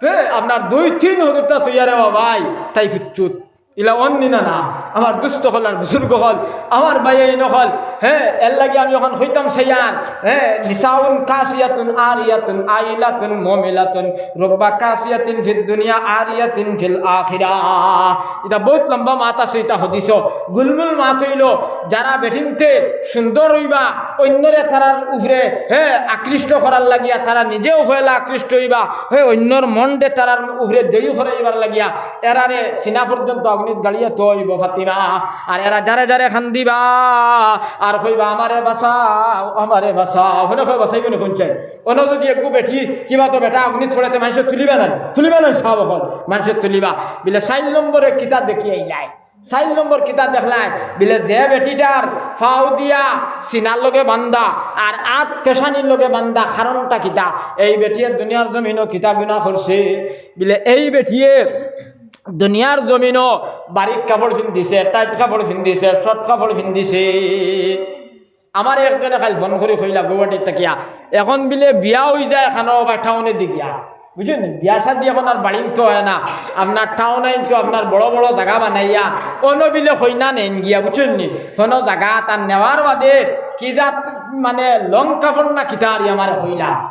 হে, আপনার দুই তিন হুরুতা থইয়া রে বাবাই, তাই ফুরুত। ইলা অর নি না? না, আমার দুস্ত অকল আর বুজুর্গ অকল, আমার ভাইয়াইন অকল, হে, এর লাগি আমি অখন কইতাম চাইয়ার, হে, নিসাউন কাসিয়াতুন আরিয়াতুন আইলাতুন মুমিলাতুন, রুব্বা কাসিয়াতিন ফিদ দুনিয়া আরিয়াতিন ফিল আখিরা। ইটা বউত লম্বা মাত আছে, ইটা হাদিসো। গুলমুল মাত অইলো, যারা বেটিন্তে সুন্দর অইবা, অইন্যরে তারার উপরে, হে, আকৃষ্ট করার লাগিয়া, তারা নিজেও পয়লা আকৃষ্ট অইবা, হে, অইন্যর মনরে তারার উপরে জয়ী করাইবার লাগিয়া, এরারে সিনা পর্যন্ত অগ্নিত গাড়িয়া থইবো ফাতিমা। আর এরা যারে যারে কান্দিবা, আর কইবা, "আমারে বাঁচাও, আমারে বাঁচাও।" হুনো কই বাঁচাইবো নি কইন চাই? অনো যদি একগু বেটি, কিবা তো বেটা অগ্নিত পড়ে তে মানষে তুলিবা না, তুলিবা না সাব অকল, মানষে তুলিবা। বিলে চাইর নম্বরে কিতা দেখি আইলাই? চাইর নম্বর কিতা দেখলাই? বিলে যে বেটিটার পাও দিয়া সিনার লগে বান্দা আর আত পেশানির লগে বান্দা, কারণটা কিতা? এই বেটিয়ে দুনিয়ার জমিনো কিতা গুনা করছে? বিলে এই বেটিয়ে দুনিয়ার জমিনো বারিক কাপড় ফিন্দিছে, টাইট কাপড় ফিন্দিছে, শর্ট কাপড় ফিন্দিছে। আমারে একজনে কাইল ফোন করি কইলা গুয়াহাটিত থাকিয়া, এখন বিলে বিয়া অই যায় এখানো বা টাউনে দি গিয়া, বুঝছইন নি? বিয়া শাদি এখন আর বাড়িত তো অয় না, আপনার টাউনে তো আপনার বড় বড় জাগা বানাইয়া অনো বিলে কইনা নেইন গিয়া, বুঝছইন নি? কোনো জাগা তার নেওয়ার বাদে কি জাত মানে লং কাপড় না কিতা আর আমারে কইলা,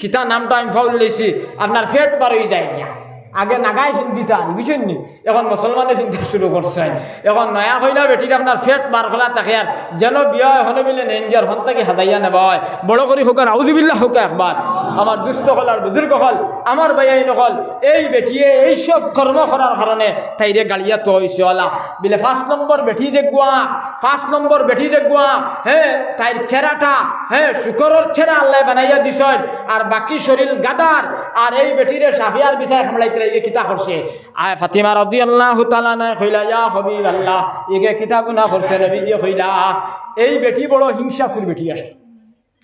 কিতা নামটা আমি পাউল্লাইছি, আপনার পেট বার অই যায় গিয়া। আগে নাগায় ফিন্দিতা, বুঝছইন নি? এখন মুসলমানে ফিন্দা শুরু করছে। এখন নয়া কইনা বেটির আপনার পেট বার করা থাকে আর যেন বিয়া অয়, হনো বিলে নেইন গিয়া আর হন থাকি হাজাইয়া নেবা অয়। বড় করি কউক্কা, নাউজুবিল্লাহ কউক্কা একবার। আমার দুস্ত অকল আর বুজুর্গ অকল, আমার ভাইয়াইন অকল, এই বেটিয়ে এই সব কর্ম করার কারণে তাইরে গাড়িয়া থইছে অলা। বিলে পাঁচ নম্বর বেটি যেগুয়া, পাঁচ নম্বর বেটি যেগুয়া, হে, তাইর চেহারাটা, হে, শুকরর চেহারা আল্লায় বানাইয়া দিছইন, আর বাকি শরীর গাধার। আর এই বেটিরে সাফিয়ার বিছায় কামড়াইতে ইগে কিতা করছে? আয় ফাতিমা রাদিয়াল্লাহু তাআলা আনহায় কইলা, "ইয়া হাবিবাল্লাহ, ইগে কিতা গুনা করছে?" নবীজি কইলা, "এই বেটি বড় হিংসাখুর বেটি আছে।"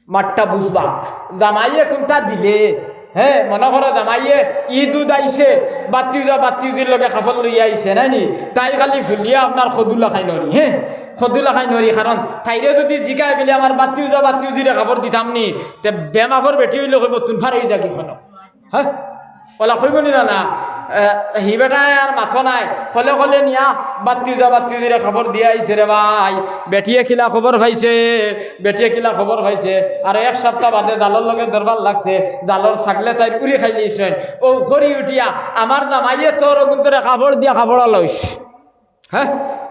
মাতটা বুঝবা, জামাইয়ে কুনটা দিলে, হে, মনো করো জামাইয়ে ইদ উদ আইছে, বাত্তিউজা বাত্তিউজির লগে কাপড় লইয়া আইছে, নায় নি? তাই খালি ফুলিয়া আপনার কদুলা খাই নরি, হে, কদুলা খাই নরি, কারণ তাইরে যদি জিগায় বিলে আমার বাত্তিউজা বাত্তিউজিরে কাপড় দিতাম নি, তে বেমাফর বেটি অইলে কইবো, "তুন ফার অই যাগি কেনে?" হে? অলা কইবো নি না? না। এ, হি বেটায় আর মাতো নায়। কলে কলে নিয়া বাত্তিউজা বাত্তিউজিরে খবর দিয়া আইছে রে ভাই। বেটিয়ে কিলা খবর পাইছে, বেটিয়ে কিলা খবর পাইছে। আর এক সপ্তাহ বাদে জালর লগে দরবার লাগছে, জালর ছাগলে তাইর উড়ি খাইলিছইন। অউ করি উঠিয়া, "আমার জামাইয়ে তোর অগুন্তরে কাপড় দিয়া কাপড় আলাইছ।" হে,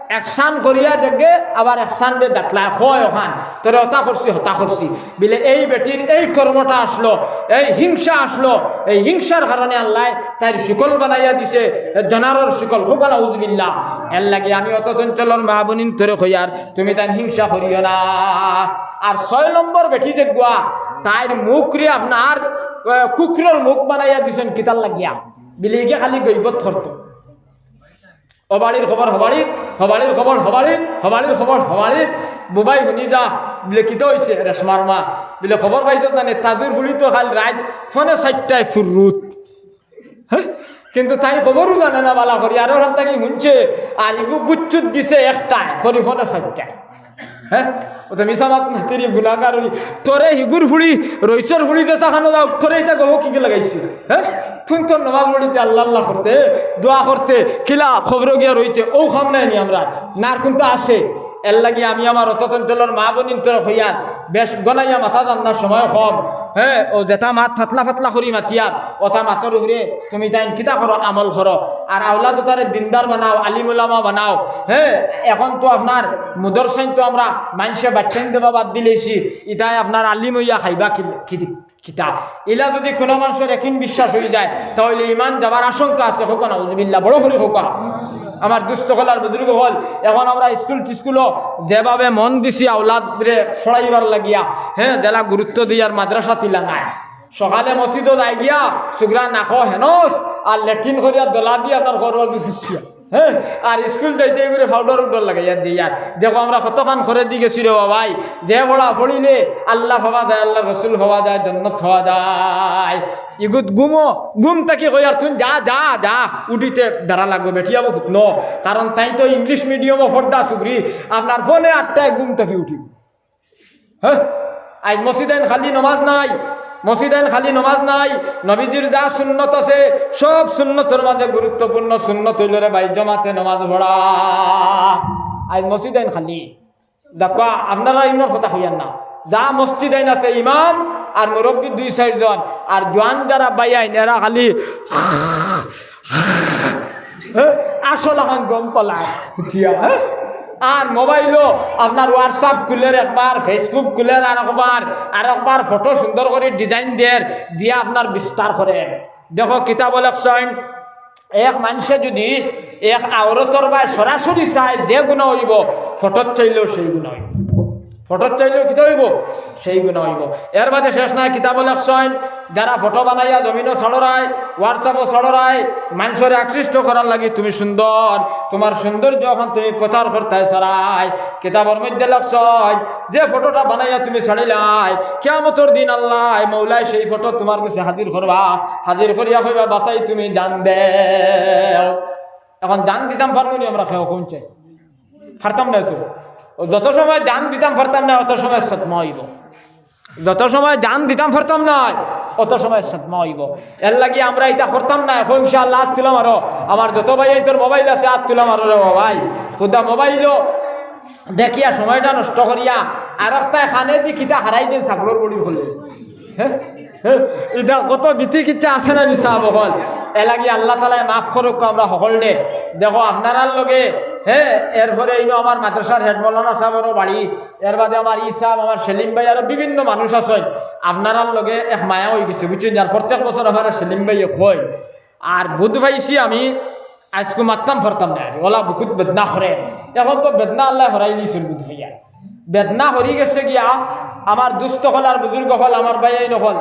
একসান করিয়া দেখে, আবার একসান দে ডাকলা, কয় অখান, "তোরে অতা করছি, হতা করছি।" বিলে এই বেটির এই কর্মটা আছলো, এই হিংসা আছলো, এই হিংসার কারণে আল্লায় তাইর শুকল বানাইয়া দিছে, জানোয়ারর শুকল, কউক্কা নাউজুবিল্লাহ। এর লাগি আমি অত চঞ্চলর মা বইনতরে কইয়ার, তুমি তাইন হিংসা করিও না। আর ছয় নম্বর বেটি যেগুয়া, তাইর মুখরে আপনার, আহ, কুকুরর মুখ বানাইয়া দিছইন কিতার লাগিয়া, বিলে ইগে খালি গইবত করতো। অউ বাড়ির খবর হউ বাড়িত, হউ বাড়ির খবর হউ বাড়িত, হউ বাড়ির খবর হউ বাড়িত। বুবাই হুনি যা, বিলে, "কিতা অইছে রেশমার মা?" বিলে, "খবর পাইছত না নি, তাজুর ফুড়ি তো কাইল রাইত ফনে চাইরটায় ফুরুত।" হে? কিন্তু তাই খবরও জানে না বালা করি, আর অখান থাকি হুনছে, আর ইগু বুচ্চুত দিছে একটায়, করি ফনে চাইরটায়। হে? অউ তো মিছা মাত মাতিরি গুনাগার অইলি। তোরে হিগুর ফুড়ি, রইসর ফুড়ি দেশা খানো যাও, তোরে ইতা গবো কিগে লাগাইছে? হে? তুই তো নমাজ পড়িতে, আল্লাহ আল্লাহ করতে, দোয়া করতে, কিলা খবরো গিয়া রইতে, অউ কাম নায় নি আমরার। না আর কুনতা আছে? এর লাগি আমি আমার অত চঞ্চলর মা বইনতরে কইয়ার, বেশ গনাইয়া মাতা জাননার সময় কম। হে, অউ যেতা মাত ফাতলা ফাতলা করি মাতিয়ার, অতা মাতর উপরে তুমি তাইন কিতা করো, আমল করো। আর আওলাদ অতারে দিনদার বানাও, আলিম উলামা বানাও। হে, এখন তো আপনার মুদরসাইন তো আমরা মানষে বাইচ্চাইন দেবা বাদ দিলাইছি, ইতায় আপনার আলিম অইয়া খাইবা কি, কি, কিতা? ইলা যদি কুনু মানষর একিন বিশ্বাস অই যায়, তা অইলে ইমান যাবার আশঙ্কা আছে। কউক্কা নাউজুবিল্লাহ, বড় করি কউক্কা। আমার দুস্ত অকল আর বুজুর্গ অকল, এখন আমরা স্কুল টিস্কুলও যেভাবে মন দিছি আওলাদরে পড়াইবার লাগিয়া, হ্যাঁ, যেলা গুরুত্ব দিয়ার মাদ্রাসা তিলা নাই। সকালে মসজিদো যাই গিয়া সুগরা নাকো হেনস আর লেট্রিন করিয়া দলা দিয়া আপনার ঘরর দিছি। হ্যাঁ, আর স্কুল যাইতে করে পাউডার উডার লাগাইয়া দিয়ার। দেখো আমরা কতখান করে দি গেছি রে বাবাই, যে পড়া পড়িলে আল্লাহ পাওয়া যায়, আল্লাহর রসুল পাওয়া যায়, জন্নত পাওয়া যায়। ইগুত ঘুমো, ঘুম থাকি কইয়ার তুই যা, যা, যা, উঠিতে বেড়া লাগবো, বেটিয়া বহুত ন। কারণ তাই তো ইংলিশ মিডিয়ামো পড়া সুগরি, আপনার ফোনে আটটায় ঘুম থাকি উঠি। হ্যাঁ, আইজ মসজিদাইন খালি নমাজ নাই, মসজিদাইন খালি নমাজ নাই। নবীজির যা সুন্নত আছে, সব সুন্নতর মাঝে গুরুত্বপূর্ণ সুন্নত অইল রে ভাই, জমাতে নমাজ পড়া। আইজ মসজিদাইন খালি। দেখো, আপনারা ইনোর কথা কইয়ার না। যা মসজিদাইন আছে ইমাম আর মুরব্বী দুই চাইরজন, আর জোয়ান যারা ভাইয়াইন, এরা খালি হ্যাঁ, আসল এখন গম পালায়। উঠিয়া, হ্যাঁ? আর মোবাইলও আপনার WhatsApp খুলের একবার, Facebook খুলের আর একবার, আর একবার ফটো সুন্দর করে ডিজাইন দের, দিয়া আপনার বিস্তার করের। দেখো, কিতাবো লেখছইন, এক মানষে যদি এক আওরতর বায় সরাসরি চায়, যে গুনা অইবো, ফটোত চাইলেও সেই গুনা অইবো। ফটোত চাইলেও কিতা অইবো? সেই গুনা অইবো। এর বাদে শেষ নাই, কিতাবো লেখছইন, যারা ফটো বানাইয়া জমিনো ছাড়রায়, WhatsApp-ও ছাড়রায়, মানষরে আকৃষ্ট করার লাগি তুমি সুন্দর, তুমার সৌন্দর্য অখান তুমি প্রচার করতায় ছাড়ায়। কিতাবর মধ্যে লেখছইন, যে ফটোটা বানাইয়া তুমি ছাড়িলায়, কিয়ামতর দিন আল্লায় মৌলায় সেই ফটো তুমার গেছে হাজির করবা, হাজির করিয়া কইবা, "বাছাই তুমি জান দেও।" এখন জান দিতাম পারমু নি আমরা কেউ কইন চাই? পারতাম না তো। ও যত সময় জান দিতাম পারতাম না, অত সময় সদমা অইবো। যত সময় জান দিতাম পারতাম না, অত সময় সদমা অইবো। এর লাগি আমরা ইতা করতাম না। এখন ইনশাআল্লাহ আত তুলা মারো। আমার যত ভাইয়াইন্তর মোবাইল আছে, আত তুলা মারো রে বাবাই। খুদা মোবাইলও দেখিয়া সময়টা নষ্ট করিয়া আর একটায় কানে দি কিতা হারাই দিন ছাগলর বড়ি হলে। হ্যাঁ? হ্যাঁ? ইতা কত বিতি কিচ্ছা আছে না নি সাব অকল? এর লাগি আল্লাহ তাআলায় মাফ করউক আমরা হকলরে। দেখো আপনারার লগে, হ্যাঁ, এরপরে ইনো আমার মাদ্রাসার হেড মৌলানা সাবরও বাড়ি, এর বাদে আমার ই সাব, আমার সেলিম ভাই, আরো বিভিন্ন মানুষ আছইন। আপনারার লগে এক মায়া অই গেছে, বুঝছইন? আর প্রত্যেক বছর আমার সেলিম ভাইয়ে কয়, আর বুধ পাইছি আমি আইজকু মাততাম পারতাম না, ওলা বুকুত বেদনা করে। এখন তো বেদনা আল্লায় হরাই দিছইন বুধ পাইয়া। বেদনা হরি গেছে গিয়া আমার দুস্ত অকল আর বুজুর্গ অকল, আমার ভাইয়াইন অকল।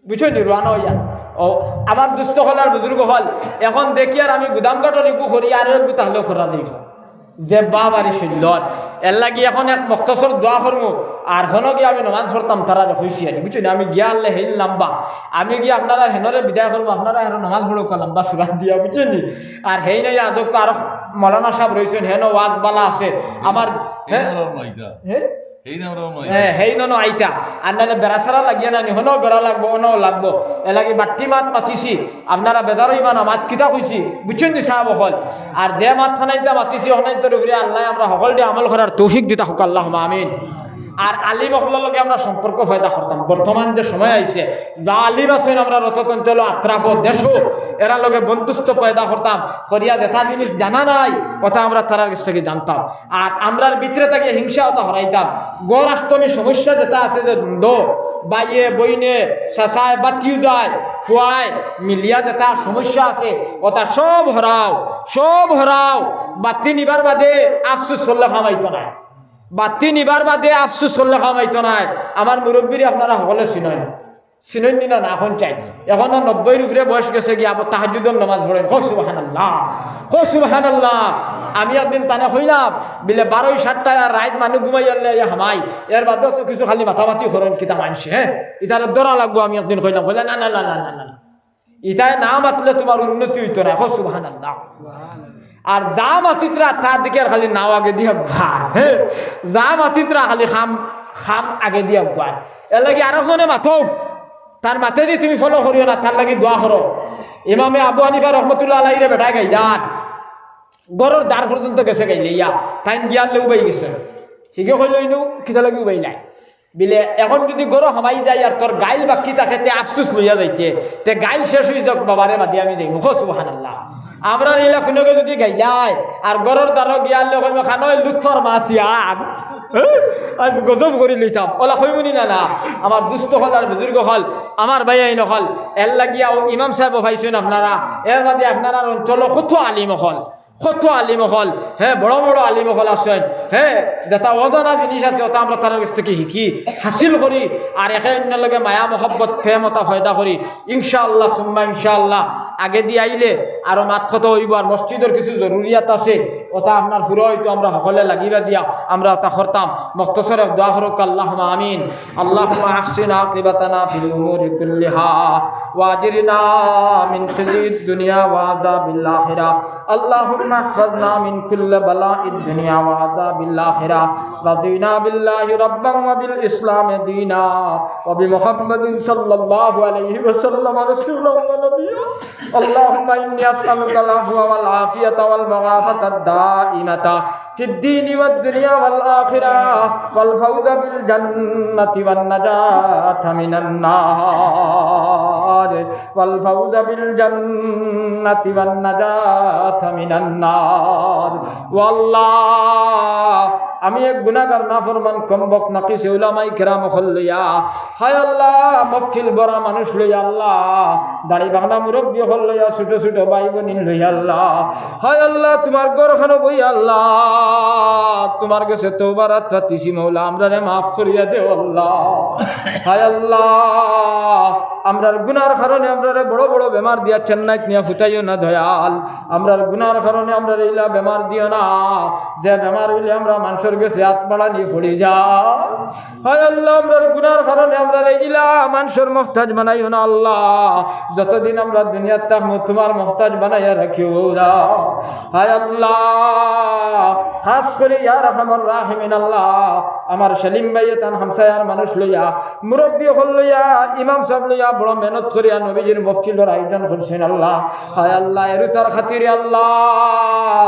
বুঝছইন নি, রওয়ানা অইয়া। ও, আমার দুস্ত অকল আর বুজুর্গ অকল, এখন দেখিয়ার আমি গুদামঘাটর ইগু করি আর একগু তাহলে করা যাইবো। যে বাবারে শৈলর। এর লাগি এখন এক মখতসর দোয়া করমু, আর হনো গিয়া আমি নমাজ পড়তাম, তারারে কইছি আর কি, বুঝছইন নি? আমি গিয়া আনলে হেইন লাম্বা, আমি গিয়া আপনারা হেনরে বিদায় করমু, আপনারা হেন নমাজ পড়উক্কা লাম্বা সুরা দিয়া, বুঝছইন নি? আর হেইন আইয়া আদব আরো মৌলানা সাব রইছইন, হেনো ওয়াজ বালা আছে। আমার, হ্যাঁ? এই নাম্বার নাই। হ্যাঁ? এই নাম্বার নাই। হ্যাঁ, হেইন অনো আইতা। আর নাইলে বেড়া ছাড়া লাগিয়া না নি, হনো বেড়া লাগবো, অনো লাগবো। এর লাগি বাট্টি মাত মাতিছি, আপনারা বেজার অইবা না, মাত কিতা কইছি, বুঝছইন নি সাব অকল? আর যে মাত খানাইতা মাতিছি, অখানাইন্তর উপরে আল্লায় আমরা হকলরে আমল করার তৌফিক দিতা হউক, আল্লাহুম্মা আমিন। আর আলিম অকলর লগে আমরা সম্পর্ক পয়দা করতাম। বর্তমান যে সময় আইছে, যা আলিম আছইন আমরা রততঞ্চল আত্রাফ দেশো, এরার লগে বন্ধুত্ব পয়দা করতাম, করিয়া যেটা জিনিস জানা নাই, ওটা আমরা তারার গেছ থাকি জানতাম। আর আমরার ভিতরে থাকি হিংসা ওটা হরাইতাম। ঘর আষ্টমী সমস্যা যেটা আছে, যে দ্বন্দ্ব, ভাইয়ে, বইনে, চাচায়, বাতিও যায়, ফুয়ায়, মিলিয়া যেটা সমস্যা আছে, ওটা সব হরাও, সব হরাও। বাতি নিবার বাদে আফসুস করলে কামাইতো নায়। বাতি নিবার বাদে আফসুস করলে কামাইতো নায়। আমার মুরব্বিরে আপনারা হকলে চিনইন। চিনইন নি না, না, এখন চাই। এখনো নব্বইর উপরে বয়স গেছে গিয়া, আবার তাহাজ্জুদর নামাজ পড়ইন। কও সুবহানাল্লাহ, কও সুবহানাল্লাহ। আমি একদিন তানে কইলাম, বিলে বারোই সাতটায় আর রাইত মানুষ ঘুমাইয়ারলে আইয়া হামাই, এর বাদেও তো কিছু খালি মাতামাতি করইন কিতা মানষে, হ্যাঁ? ইতারে ধরা লাগবো, আমি একদিন কইলাম, কইলা, "না, না, না।" ইতায় না মাতলে তুমার উন্নতি অইতো নায়। কও সুবহানাল্লাহ। আর যা মাতিতরা তার দিকে আর খালি নাও আগে দিয়া একবার, হ্যাঁ? যা মাতিতরা খালি কাম, কাম আগে দিয়া একবার। এর লাগি আরক জনে মাতউক, তার মাতেদি তুমি follow করিও না, তার লাগি দোয়া করো। ইমামে আবু হানিফা রহমতুল্লাহ আলাইহিরে বেটায় গাইলার, ঘরর দ্বার পর্যন্ত গেছে গাইলাইয়া, তাইন গিয়া আনলে উবাই গেছে। হিগে কইলো, "ইনো কিতা লাগি উবাইলায়?" বিলে, "এখন যদি ঘরো হামাই যাই আর তোর গাইল বাকি থাকে, তে আফসুস লইয়া যাইতে, তে গাইল শেষ অই যাউক বাবারে, বাদে আমি যাইমু।" কও সুবহানাল্লাহ। আমরা ইলা কুনুকে যুদি গাইলাই, আর ঘরর দ্বারো গিয়া আনলে কইমু, "খানো লুৎফর মাছ ইয়ান।" আর গজব করি লইতাম। অলা কইমু নি না, না? আমার দুস্ত অকল আর বুজুর্গ অকল, আমার ভাইয়াইন অকল, এর লাগিয়া অউ ইমাম সাব পাইছইন আপনারা, এর বাদে আপনারার অঞ্চলো কত আলিম অকল, কত আলিম অকল, হে, বড় বড় আলিম অকল আছইন, হে, যেটা অজানা জিনিস আছে, ওটা আমরা তারার গেছ থাকি হিকি, হাসিল করি, আর একে অইন্যর লগে মায়া মহব্বত, প্রেম ওটা পয়দা করি। ইনশাআল্লাহ, সুম্মা ইনশাআল্লাহ, আগেদি আইলে আরো মাত কথা অইবো, আর মসজিদর কিছু জরুরিয়াত আছে, ওটা আপনার পুরা অইতো, আমরা হকলে লাগিবা দিয়া আমরা ওটা করতাম। মখতসর এক দোয়া করউক্কা, আল্লাহুম্মা আমিন। اللهم أحسن عاقبتنا في الأمور كلها وأجرنا من خزي الدنيا وعذاب الآخرة. اللهم احفظنا من كل بلاء الدنيا وعذاب الآخرة. رضينا بالله ربا وبالإسلام دينا وبمحمد صلى الله عليه وسلم رسولا ونبيا. اللهم إني أسألك العفو والعافية والمعافاة الدائمة في الدين والدنيا والآخرة والفوز بالجنة والنجاة من النار والفوز بالجنة والنجاة من النار. ও আল্লাহ, আমি এক গুনাহগার, নাফরমান, কমবখত, নাকিসে উলামায়ে কেরাম অকল লইয়া, হায় আল্লাহ, মহফিল ভরা মানুষ লইয়া আল্লাহ, দাড়ি বাকনা মুরব্বি অকল লইয়া, ছোট ছোট ভাই বইন লইয়া আল্লাহ, হায় আল্লাহ, তুমার ঘরখানো বইয়া আল্লাহ, তুমার গেছে তওবার আত পাতিছি মৌলা, আমরারে মাফ করিয়া দেও আল্লাহ। হায় আল্লাহ, আমরার গুনার কারণে আমরারে বড় বড় বেমার দিয়া চেন্নাইত নিয়া ফুটাইও না দয়াল। আমরার গুনার কারণে আমরারে ইলা বেমার দিও না, যে বেমার অইলে আমরা মানষর গেছে আত বাড়ানি পড়ি যাই। হায় আল্লাহ, আমরার গুনার কারণে আমরারে ইলা মানষর মহতাজ বানাইও না আল্লাহ। যতদিন আমরা দুনিয়াত থাকমু, তুমার মহতাজ বানাইয়া রাখিও না। হায় আল্লাহ, খাস করি ইয়া আরহামার রাহিমিন আল্লাহ, আমার সেলিম ভাইয়ে তান হামসায়ার মানুষ লইয়া, মুরব্বি অকল লইয়া, ইমাম সাব লইয়া বড় মেহনত করিয়া নবীজির মহফিলর আয়োজন করছইন আল্লাহ। হায় আল্লাহ, এরু তার খাতিরে আল্লাহ,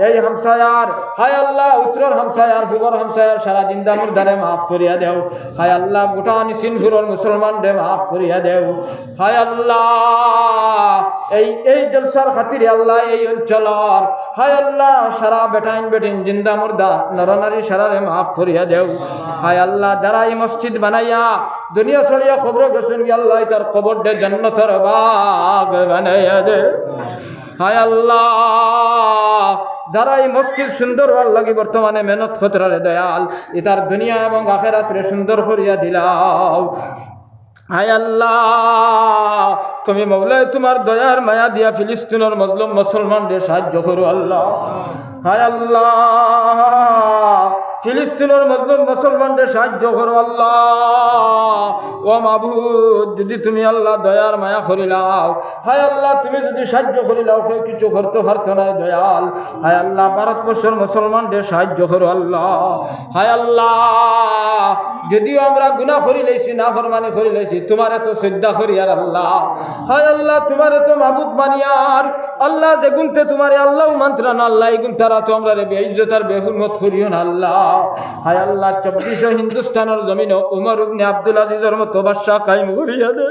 এই হামসায়ার, হায় আল্লাহ, উত্তরর হামসায়ার, পূবর হামসায়ার, সারা জিন্দা মুর্দারে মাফ করিয়া দেও। হায় আল্লাহ, গোটা নিসিনপুরর মুসলমানরে মাফ করিয়া দেও। হায় আল্লাহ, এই, এই জলসার খাতিরে আল্লাহ, এই অঞ্চলর, হায় আল্লাহ, সারা বেটাইন বেটিন, জিন্দা মুর্দা, নরনারী সারারে মাফ করিয়া দেও। হায় আল্লাহ, যারা এই মসজিদ বানাইয়া দুনিয়া ছাড়িয়া কবরো গেছইন গি আল্লাহ, তার কবররে জান্নাতর বাগ বানাইয়া দে। হায় আল্লাহ, যারা এই মসজিদ সুন্দর অওয়ার লাগি বর্তমানে মেহনত কররা রে দয়াল, ইতার দুনিয়া এবং আখেরাতরে সুন্দর করিয়া দিলাও। হায় আল্লাহ, তুমি মৌলায় তুমার দয়ার মায়া দিয়া ফিলিস্তিনর মজলুম মুসলমানরে সাহায্য করো আল্লাহ। হায় আল্লাহ, ফিলিস্তিনর মজলুম মুসলমানরে সাহায্য করো আল্লাহ। ও মাবুদ, যুদি তুমি আল্লাহ দয়ার মায়া করিলাও, হায় আল্লাহ, তুমি যুদি সাহায্য করিলাও, কেউ কিছু করতো পারতো নায় দয়াল। হায় আল্লাহ, ভারতবর্ষর মুসলমানরে সাহায্য করো আল্লাহ। হায় আল্লাহ, যুদিও আমরা গুনা করিলাইছি, নাফরমানি করিলাইছি, তুমারে তো সইজদা করিয়ার আল্লাহ। হায় আল্লাহ, তুমারে তো মাবুদ মানিয়ার আল্লাহ। যেগুনতে তুমারে আল্লাহ মানতরা না আল্লাহ, ইগুন তারা তো আমরারে বেইজ্জত আর বেহুরমত করিও না আল্লাহ। হায় আল্লাহ, চব্বিশো হিন্দুস্তানর জমিনো উমর ইবনে আব্দুল আজিজর মতো বাদশা কায়েম করিয়া দে।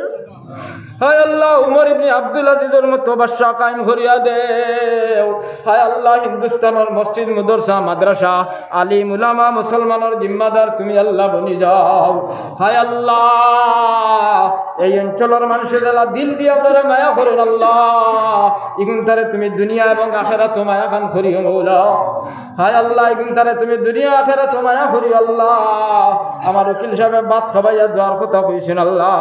হায় আল্লাহ, উমর ইবনে আব্দুল আজিজর মতো বাদশা কায়েম করিয়া দেও। হায় আল্লাহ, হিন্দুস্তানর মসজিদ, মুদরসা, মাদ্রাসা, আলিম উলামা, মুসলমানর জিম্মাদার তুমি আল্লাহ বনি যাও। হায় আল্লাহ, এই অঞ্চলর মানষে যেলা দিল দিয়া আমরারে মায়া করইন আল্লাহ, ইগুনতারে তুমি দুনিয়া এবং আখেরাতো মায়া খান করিও মৌলা। হায় আল্লাহ, ইগুনতারে তুমি দুনিয়া আখেরাতো মায়া করিও আল্লাহ। আমার উকিল সাবে ভাত খাবাইয়া দোয়ার কথা কইছইন আল্লাহ।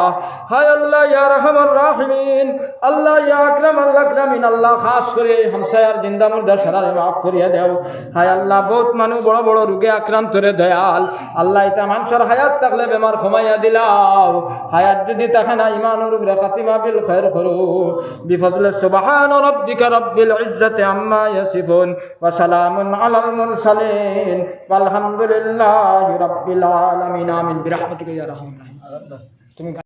হায় আল্লাহ, ইয়া আরহামার রাহিমিন, আল্লাহ, ইয়া আকরামাল আকরামিন, আল্লাহ, খাস করি এই হামসায়ার জিন্দা মুর্দা সারারে মাফ করিয়া দেও। হায় আল্লাহ, বউত মানুষ বড় বড় রোগে আক্রান্ত রে দয়াল। আল্লাহ, ইতা মানষর হায়াত থাকলে বেমার কমাইয়া দিলাও, হায়াত যুদি থাকে না, ইমানর উপরে খাতিমা বিল খায়ের করো। বিফজলে সুবহান রাব্বিকা রাব্বিল ইজ্জাতি আম্মা ইয়াসিফুন, ওয়া সালামুন আলাল মুরসালিন, ওয়ালহামদুলিল্লাহি রাব্বিল আলামিন। আমিন। বিরাহমাতিকা ইয়া আরহামার রাহিমিন। তুমি